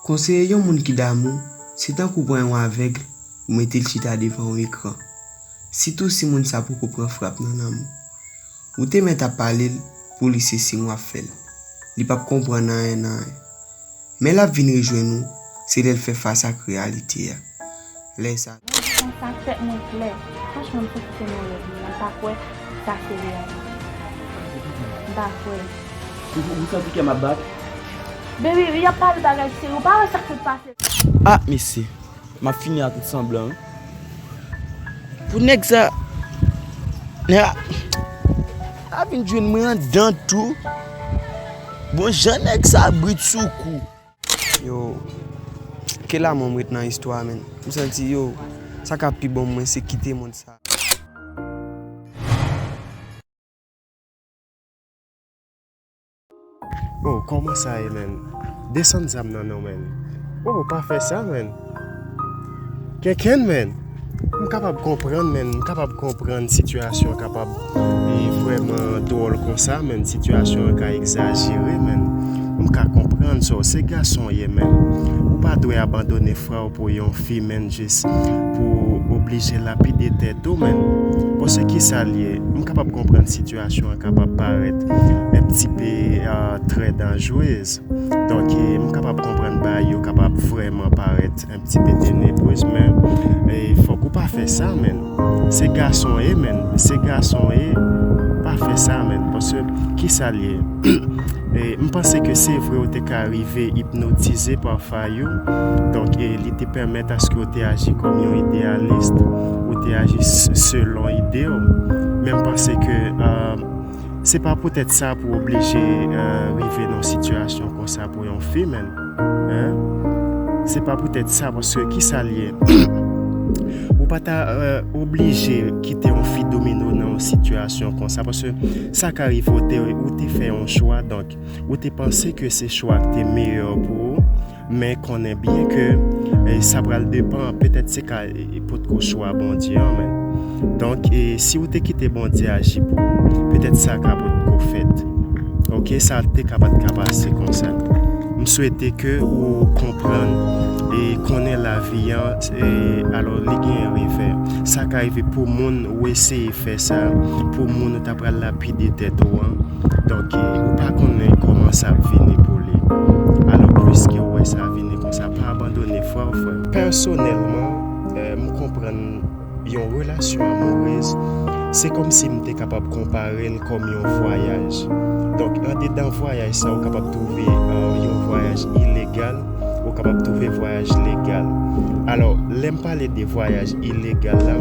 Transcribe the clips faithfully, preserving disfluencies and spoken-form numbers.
Konseye yon moun ki damou, se tankou pran yon avèg, ou mete l chita devan yon ekran. Sitou si moun sa poko pran frap nan lanmou. Ou te mèt ap pale l pou li se siy w ap fè l. Li p ap konprann anyen nan anyen. Men l ap vin rejwenn ou, se lè l fè fas ak reyalite a. Lè sa. Mwen di konsa tèt mwen klè. Franchman, m santi se nan rèv mwen. M pa kwè sa se reyalite. M pa kwè. Ou, ou santi kè m ap bat? Baby, y ap pale bagay serye. Ou pa wè sa k sot pase? Ah, mesye. M ap fini ak tout sanblan, wi. Pou nèg sa, nèg a, a vin jwenn mwen anndan tou. Bon, jan nèg sa brit sou kou. Yo, ke lanmò m ret nan istwa, menn. M santi, yo, sa k ap pi bon mwen, se kite mond sa. Oh, kòman sa ye, menn? Desann zam nan non, menn. Oh, pa fè sa, menn. Kenkenn, menn. M kapab konprann, menn. M kapab konprann sitiyasyon an kapab, e, vrèman dwòl konsa, menn. Sitiyasyon an ka egzajere, menn. M ka konprann sa w. Se gason w ye, menn. Ou pa dwe abandone frè w pou yon fi, menn, jis pou oblije lapide tèt ou, menn. Paske kisa l ye? M kapab konprann sitiyasyon an kapab parèt un petit peu, euh, très dangereuse. Donk, e, m kapab konprann bagay yo kapab vrèman parèt un petit peu ténébreuse, men, e, fòk ou pa fè sa, menn. Se gason w ye, menn. Se gason w ye, pa fè sa, menn. Paske, kisa l ye? E, m panse ke se vre ou te ka rive ipnotize pa Fayou. Donk, e, li te pèmèt aske w te aji kòm yon ideyalis, ou te aji s-, selon ide w. Men m panse ke, e, se pa poutèt sa pou w oblije, e, rive nan yon sitiyasyon konsa pou yon fi, menn. Hein? Se pa poutèt sa, paske kisa l ye? Ou pa ta, e, oblije kite yon fi domine w nan yon sitiyasyon konsa, paske sa ka rive ou te, ou te fè yon chwa, donk, ou te panse ke se chwa ki te meyè pou ou, men konnen byen ke, e, sa pral depann, petèt se ka, e, potko chwa Bondye an, men. Donk, e, si ou te kite Bondye aji pou ou, petèt sa ka potko fèt. Oke, sa te ka pa t ka pase konsa. M swete ke ou konprann e konnen lavi an, e, alò, li gen revè. Sa ka rive pou moun ou eseye fè sa, pou moun ou ta pral lapide tèt ou an. Donk, e, ou pa konnen kòman sa ap vini pou li. Alò, pliske ou wè sa vini konsa, pa abandone frè w, frè m. Pèsonèlman, e, m konprann yon relasyon amourèz, se kòmsi m te kapab konpare l kòm yon vwayaj. Donk, andedan vwayaj sa, ou kapab twouve, e, yon vwayaj ilegal, ou kapab twouve vwayaj legal. Alò, lè m pale de vwayaj ilegal la,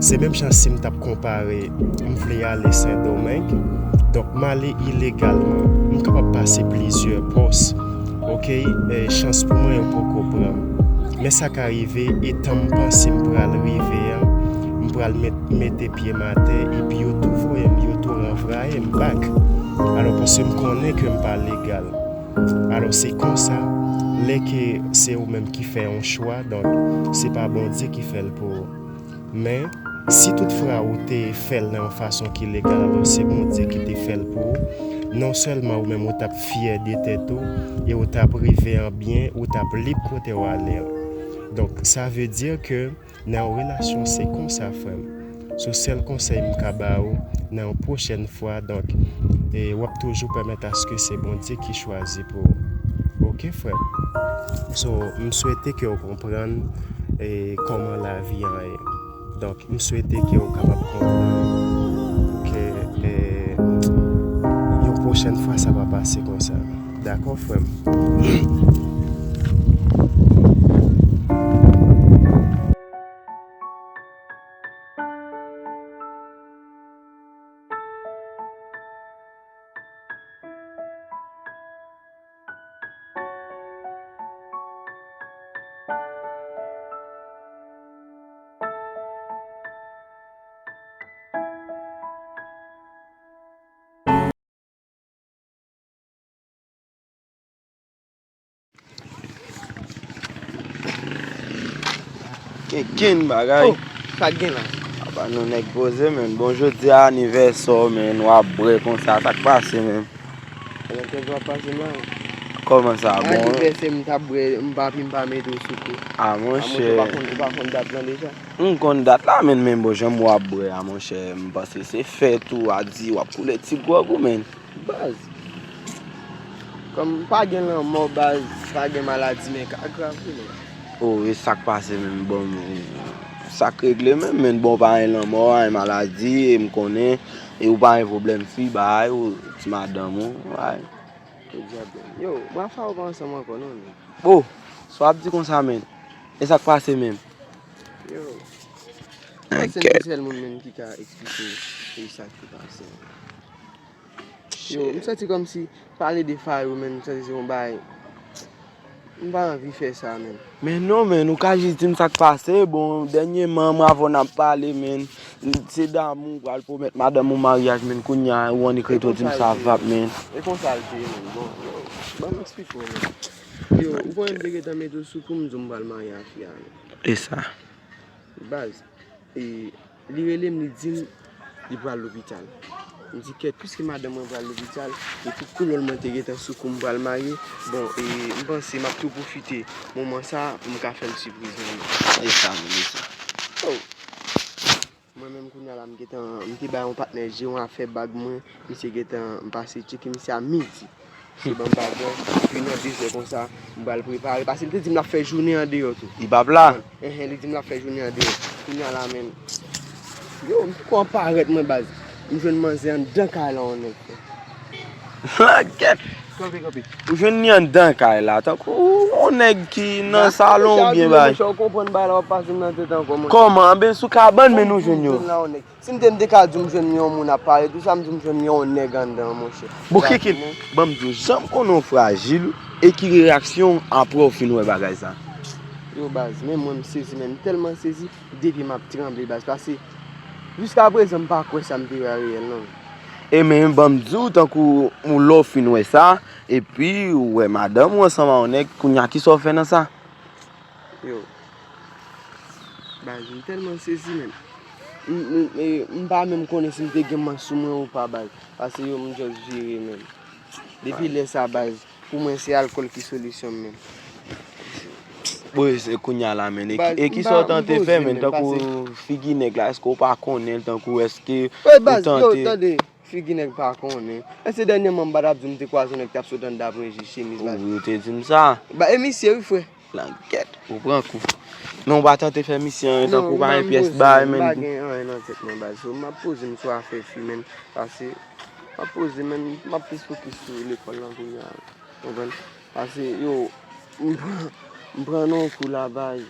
se menm jan si m t ap konpare, m vle ale Sendomeng. Donk, m ale ilegalman. M kapab pase plizyè pòs. Oke, e, chans pou mwen yo poko pran m. Men sa ka rive, etan m panse m pral rive an, m pral met, mete pye m atè, epi yo tou voye m, yo tou ranvwaye m back. Alò, paske m konnen ke m pa legal. Alò, se konsa, lè ke se ou menm ki fè yon chwa, donk, se pa Bondye ki fè l pou ou. Men, si toutfwa ou te fè l nan yon fason ki legal, alò se Bondye ki te fè l pou ou, non sèlman ou menm ou t ap fyè de tèt ou, e ou t ap rive an byen, ou t ap lib kote w ale an. Donk, sa vle di ke nan yon relasyon, se konsa, frè m. So, sèl konsèy m ka ba ou, nan yon pwochèn fwa, donk, e w ap toujou pèmèt aske se Bondye ki chwazi pou ou. Oke, frè m? So, m swete ke w konprann, e, kòman lavi an ye. Donk, m swete ke w kapab konprann pou ke, e, yon pwochèn fwa sa pa pase konsa. Dakò, frè m? Kenkenn bagay. Oh, sa k gen la? Apa nou nèg poze, menn. Bon, jodi a anivèsè w, menn, w ap bwè konsa, sa k pase, menn? Anivèsè w ap pase, menn. Kòman sa? Bon, anivèsè m t ap bwè, m pa pi m pa mete w sou kou. A, monchè, ou pa konn, ou pa konn dat lan deja? M konn dat la, men, men bon, jan m wè w ap bwè a, monchè, m panse se fèt ou a di w ap koule ti gwòg ou, men. Baz. Kòm pa gen lanmò, baz, pa gen maladi, men ka grav wi, men. O, e sa k pase menm, bon, men, sa k regle menm, men, bon, pa gen lanmò, pa gen maladi, e m konnen, e ou pa gen pwoblèm fi, bay, ou, ti madanm ou, bay. Podyab, men. Yo, Rafa, ou pa ansanm ankò, non, men. O, sa w ap di konsa, men. E sa k pase menm? Yo. Mwen se yon sèl moun, men, ki ka eksplike e sa ki pase. Yo, m santi kòmsi pale de Fayou, men, m santi se yon bagay. M pa anvi fè sa, men. Men non, men, ou ka jis di m sa k pase. Bon, dènyèman, mwen avè w n ap pale, men. Se damou, ou pral pwomèt madanm ou maryaj, men, kounye a, ou annik rete w di m sa vap, men. E konsa l te ye, men. Bon, yo, ban m eksplike w, men. Yo, ou konnen m te gentan mete w sou kou, m di w m pral marye a fi a, men. E sa? Baz, e, li rele m, li di m li pral lopital. M di, kèt, piske madanm mwen pral lopital, e tout koulòl mwen te gentan sou kou m pral marye, bon, e, m panse m ap tou pwofite moman sa a pou m ka fè l sipriz mwen. E sa, men, e sa. Oh. Mwen menm kounye a la, m gentan, m te bay yon patnè je yon afè bag mwen, misye gentan, m pase tcheke misye a midi. Se ban m bag lan, epi nan de zè konsa, m pral prepare. Paske li te di m l ap fè jounen andeyò tou. Li p ap la? Enhen, li di m l ap fè jounen andeyò. Kounye a la menm. Yo, m poko parèt mwen baz. M jwenn manzè anndan kay la yon nèg. Kèt! Kanpe, kanpe. Ou jwenn li anndan kay la, tankou yon nèg ki nan salon oubyen bay. Ou konprann bagay la, w ap pase m nan tèt ankò, monchè. Kòman? Anben sou kabann men nou jwenn yo. Si m te, m te ka di w m jwenn yon moun ap pale, tou sa m di w m jwenn yon nèg anndan, monchè. Bon, kikit, ban m di w, jan m konnen w frajil, e ki reyaksyon w apre w fin wè bagay sa? Yo, baz, men mwen m sezi, men m tèlman sezi, de pye m ap tranble, baz, paske jiska prezan m pa kwè sa m te wè a reyèl, non. E men, ban m di w, tankou ou lè w fin wè sa, epi ou wè madanm ou ansanm a yon nèg, kounye a, kisa w fè nan sa? Yo. Baz, m tèlman sezi, menn. M, m, e, m pa menm konnen si m te gen manch sou mwen ou pa, baz. Paske yo, m just vire, menn. Depi lè sa, baz, pou mwen, se alkòl ki solisyon m, menn. Bon, e se kounye a la, menn. E ki, e kisa w tante fè, menn? Tankou figi nèg la, èske w pa konnen l? Tankou èske ou tante? Figi nèg pa konnen. Èske dènyèman m pa t ap di w m te kwaze yon nèg k t ap sot anndan ap ranje chemiz, baz? Wi, ou te di m sa. Ba, e misye wi, frè. Langèt, ou pran kou. Men ou pa tante fè misye anyen, tankou ou pa gen pyès bay, menn. Non, m pa gen anyen nan tèt mwen, baz. So, m ap poze m sou afè fi, menn. Paske, m ap poze, menn, m ap plis fokis sou lekòl lan kounye a. Konprann? Paske, yo, m pran, m pran nan yon kou la, baz.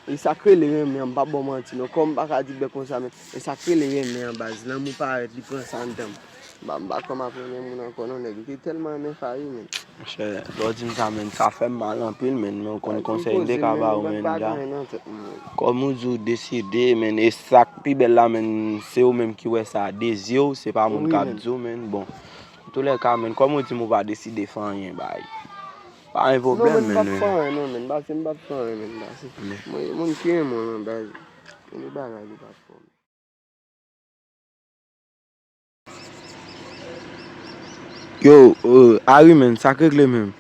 E sa k rele renmen an, m p ap ba w manti non, kòm m pa ka di bèk konsa, men e sa k rele renmen an, baz, lanmou parèt, li pran sa anndan m. M pa, m pa kòm ap renmen moun ankò non, nèg, m te tèlman renmen Fayou, menn. Monchè, lè w di m sa, menn, sa fè m mal anpil, menn, men w konn konsèy m te ka ba w, menn, dja. Kòm ou di w deside, menn, e sa k pi bèl la, menn, se ou menm ki wè sa de zye w, se pa moun k ap di w, menn, bon. Antoulèka, menn, kòm ou di m ou pa deside fè anyen, bay. Pa gen pwoblèm, menn. Non, menn, m p ap fè anyen, non, menn. Pase m p ap fè anyen, menn, pase. Mwen, moun ki renmen w lan, baz. Gen de bagay li p ap fè w. Yo, euh, Ari, menn, sa k regle, menn?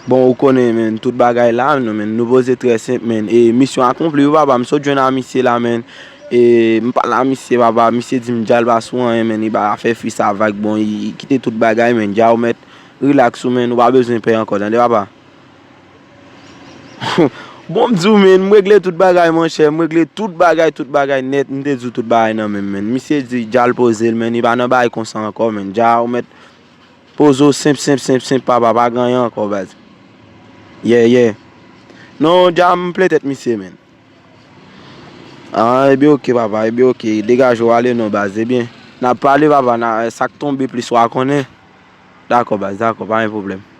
Bon, ou konnen, menn, tout bagay la, non, menn, nou poze trè senp, menn. E misyon akonpli, wi, papa, m sot jwenn a misye la, menn. E m pale a misye, papa, misye di m dja l pa sou anyen, menn, li bay afè fi sa vag, bon, li kite tout bagay, menn, dja ou mèt rilaks ou, menn, ou pa bezwen pè ankò, tande, papa. Bon, m di w, menn, m regle tout bagay, monchè, m regle tout bagay, tout bagay nèt, m te di w tout bagay nan men m, menn. Misye di dja l poze l, menn, li pa nan bagay konsa ankò, menn. Dja ou mèt poze w senp, senp, senp, senp, papa, pa gen anyen ankò, baz. Yeah, yeah. Non, dja m plen tèt misye, menn. Ah, ebyen, oke, papa, ebyen, oke. Degaje w ale non, baz, ebyen. N ap pale, papa, n a, sa k tonbe plis, w a konnen. Dakò, baz, dakò, pa gen pwoblèm.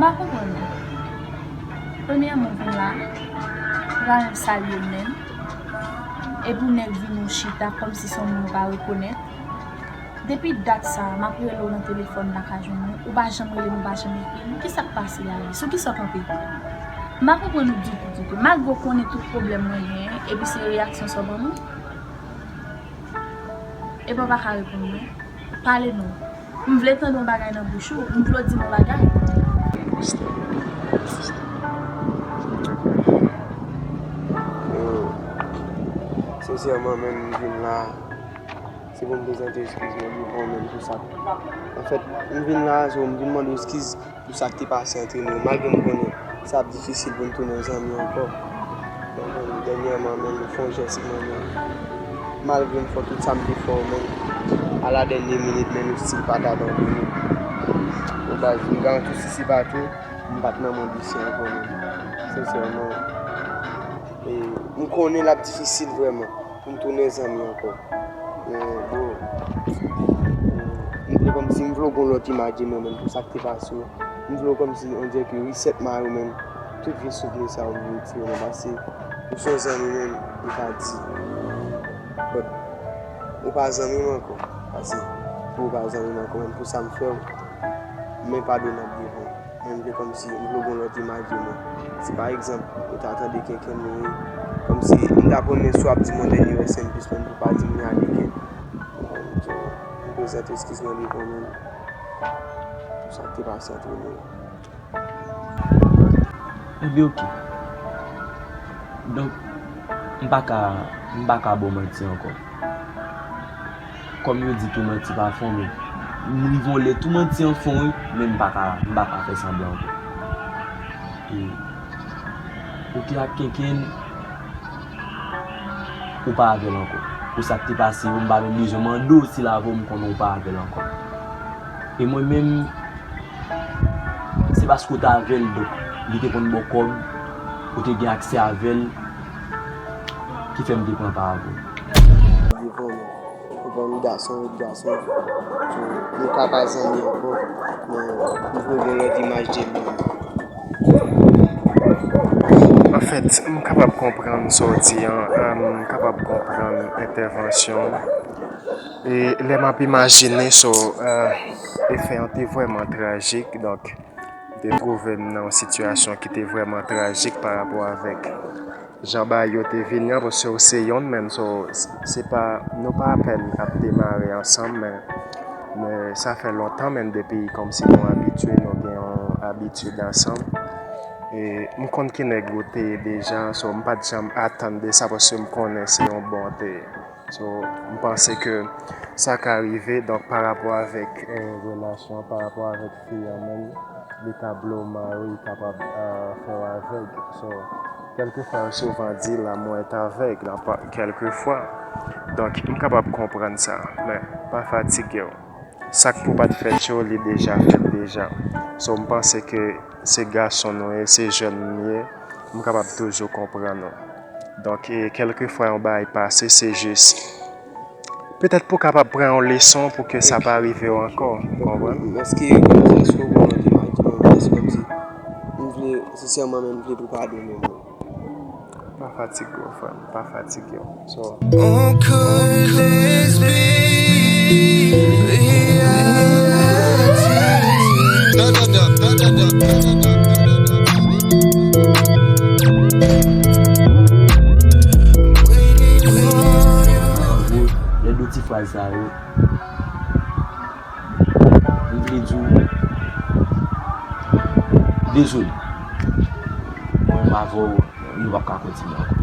Pa konprann ou. Premyèman, w vin la, ou pa menm salye m menm. Epi w nèk vin ou chita kòmsi se yon moun ou pa rekonèt. Depi dat sa a, m ap rele w nan telefòn, m pa ka jwenn ou. Ou pa janm rele m, ou pa janm ekri m. Kisa k pase la menm? Sou kisa w kanpe? M pa konprann ou ditou, ditou. Malgre w konnen tout pwoblèm mwen genyen, epi se reyaksyon sa w ban mwen? Epi w pa ka reponn mwen. Pale non. M vle tande yon bagay nan bouch ou. M vle w di m yon bagay. Yo, sensèman, menm m vin la, se pou m prezante eskiz mwen devan w menm pou sa. Anfèt, m vin la, se pou m vin mande w eskiz pou sa k te pase antre nou, malgre m konnen sa ap difisil pou n tounen zanmi ankò. Donk, dènyèman, menm, m fè yon jès, mwen menm. Malgre m fè tout sa m te fè w, menm, a la dènyè minit, menm, ou still pa t abandone. Bon, baz, m garanti w, si se pa t ou, m pa t nan mond isi ankò, menm. Sensèman, e, m konnen l ap difisil vrèman pou n tounen zanmi ankò. Men, bro, m vle kòmsi, m vle w gen yon lòt imaj de mwen menm pou sa k te pase w. M vle w kòmsi, on dirè ke reset mare w menm. Tout vye souvni sa yo m vle retire nan pase. Ou se yon zanmi menm, m ka di. But, ou pa zanmi m ankò. Pase, pou ou pa zanmi m ankò menm, pou sa m fè w, m enpadonab devan w. Men m vle kòmsi, m vle w gen yon lòt imaj de mwen. Si pa egzanp, ou ta tande kenken mouri, kòmsi m t ap renmen si w ap di m yon dènye rest in peace, men pou w pa di m ni a de kè. M prezante eskiz mwen devan w menm pou sa k te pase antre nou. Ebyen, oke. Donk, m pa ka, m pa ka ba w manti ankò. Kòm yo di tou manti pa fon, men m rive yon lè tou manti an fon wi, men m pa ka, m pa ka fè sanblan ankò. E, ou te ak kenken, ou pa avè l ankò. Pou sa k te pase yo, m pa menm bezwen mande w si l avè w, m konnen w pa avè l ankò. E mwen menm, se paske w t avè l, donk, li te konn ba w kòb, ou te gen aksè avè l, ki fè m te pran pa avè w. Devan w, ou konprann, gason ret gason. So, nou ka pa zanmi ankò, men m vle w gen lòt imaj de mwen. Anfèt, m kapab konprann sa w di an, m kapab konprann entèvansyon w. E lè m ap imajine, so, e, efè an te vrèman trajik, donk, m te twouve m nan yon sitiyasyon ki te vrèman trajik pa rapò avèk jan bagay yo te vini an, paske w se yonn menm, so, s-, se pa, nou pa apèn ap demare ansanm, men, men sa fè lontan menm depi kòmsi nou abitye, nou gen yon abitid ansanm. E m konn ki nèg ou te ye deja, so m pa t janm atann de sa, paske m konnen se yon bon w te ye. So, m panse ke sa ka rive, donk, pa rapò avèk, eh, relasyon, pa rapò avèk fi an menm, li ka blow w mare, li kapab, ah, fè w avèg. So, kèlkefwa yo souvan di, l'amour est aveugle, an pa, kèlkefwa. Donk, m kapab konprann sa, men pa fatige w. Sa k pou pa t fèt yo, li deja fèt deja. So, m panse ke se gason nou ye, se jèn nou ye, m kapab toujou konprann nou. Donk, e, kèlkefwa yon bagay pase, se jis petèt pou w kapab pran yon leson pou ke sa pa rive w ankò, ou konprann? Èske, èske w konn di bagay ki bon, èske kòmsi, m vle, sensèman, men m vle pou padone nou. Pa fatige w, frè m, pa fatige w. So, on could this be reality? Lè de ti fraz sa yo, m vle di w dezole. Mwen menm avè w, nou p ap ka kontinye ankò.